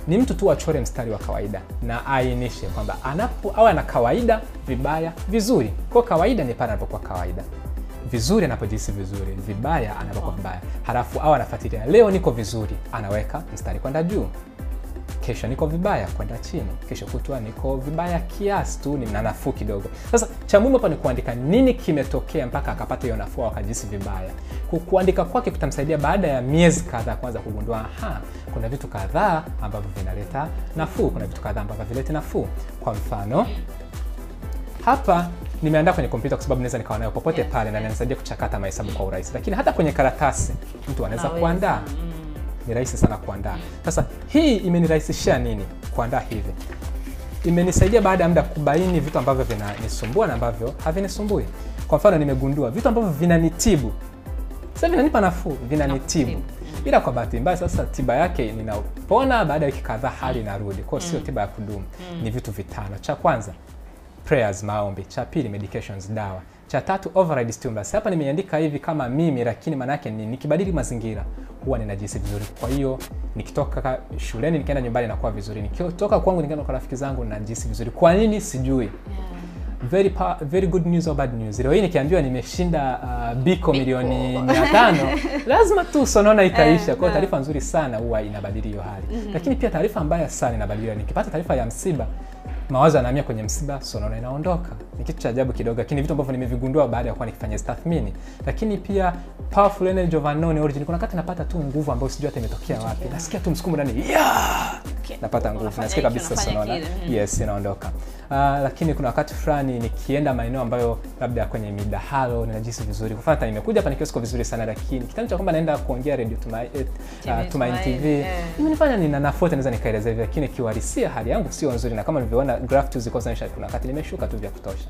Ni mtu tu achore mstari wa kawaida na ainishe kwamba anapo au ana kawaida, vibaya, vizuri. Kwa kawaida ni pale anapokuwa kawaida, vizuri anapojihisi vizuri, vibaya anapokuwa vibaya. Halafu au anafuatilia, leo niko vizuri, anaweka mstari kwenda juu. Kesho niko vibaya, kwenda chini. Kesho kutwa niko vibaya kiasi tu, nina nafuu kidogo. Sasa cha muhimu hapa ni kuandika nini kimetokea mpaka akapata hiyo nafuu au akajihisi vibaya. Kuandika kwake kutamsaidia baada ya miezi kadhaa kuanza kugundua, aha, kuna vitu kadhaa ambavyo vinaleta nafuu, kuna vitu kadhaa ambavyo havileti nafuu. Kwa mfano, hapa nimeandaa kwenye kompyuta kwa sababu naweza nikawa nayo popote pale na inanisaidia kuchakata mahesabu kwa urahisi. Lakini hata kwenye karatasi mtu anaweza kuandaa. Ni rahisi sana kuandaa. Sasa hii imenirahisishia nini kuandaa hivi? Imenisaidia baada ya muda kubaini vitu ambavyo vinanisumbua na ambavyo havinisumbui. Kwa mfano, nimegundua vitu ambavyo vinanitibu. Sasa vinanipa nafuu, vinanitibu. Ila kwa bahati mbaya sasa tiba yake ninapona baada ya wiki kadhaa hali inarudi. Kwa hiyo sio tiba ya kudumu. Ni vitu vitano. Cha kwanza, prayers, maombi. Cha pili, medications, dawa. Cha tatu, override stimulus. Hapa nimeandika hivi kama mimi, lakini maana yake ni nikibadili mazingira huwa ninajihisi vizuri. Kwa hiyo nikitoka shuleni nikienda nyumbani nakuwa vizuri. Nikitoka kwangu nikienda kwa rafiki zangu najihisi vizuri. Kwa nini sijui? Very good news or bad news. Leo hii nikiambiwa nimeshinda biko milioni 500, lazima tu sonona itaisha. Kwa hiyo taarifa nzuri sana huwa inabadili hiyo hali. Lakini pia taarifa mbaya sana inabadili. Nikipata taarifa ya msiba, mawazo yanahamia kwenye msiba, sonona inaondoka. Ni kitu cha ajabu kidogo, lakini vitu ambavyo nimevigundua baada ya kuwa nikifanya tathmini. Lakini pia powerful energy of unknown origin. Kuna wakati napata tu nguvu ambayo sijui hata imetokea wapi. Nasikia tu msukumo ndani. Yeah! Napata nguvu, nasikia kabisa sonona. Yes, inaondoka. Lakini kuna wakati fulani nikienda maeneo ambayo labda kwenye midahalo ninajihisi vizuri. Kwa mfano nimekuja hapa nikiwa siko vizuri sana, lakini kitendo cha kwamba naenda kuongea radio Tumaini TV imenifanya nina nafuu, naweza nikaeleza hivi, lakini kiuhalisia hali yangu sio nzuri, na kama nilivyoona graph tu ziko zinaonyesha kuna wakati nimeshuka tu vya kutosha.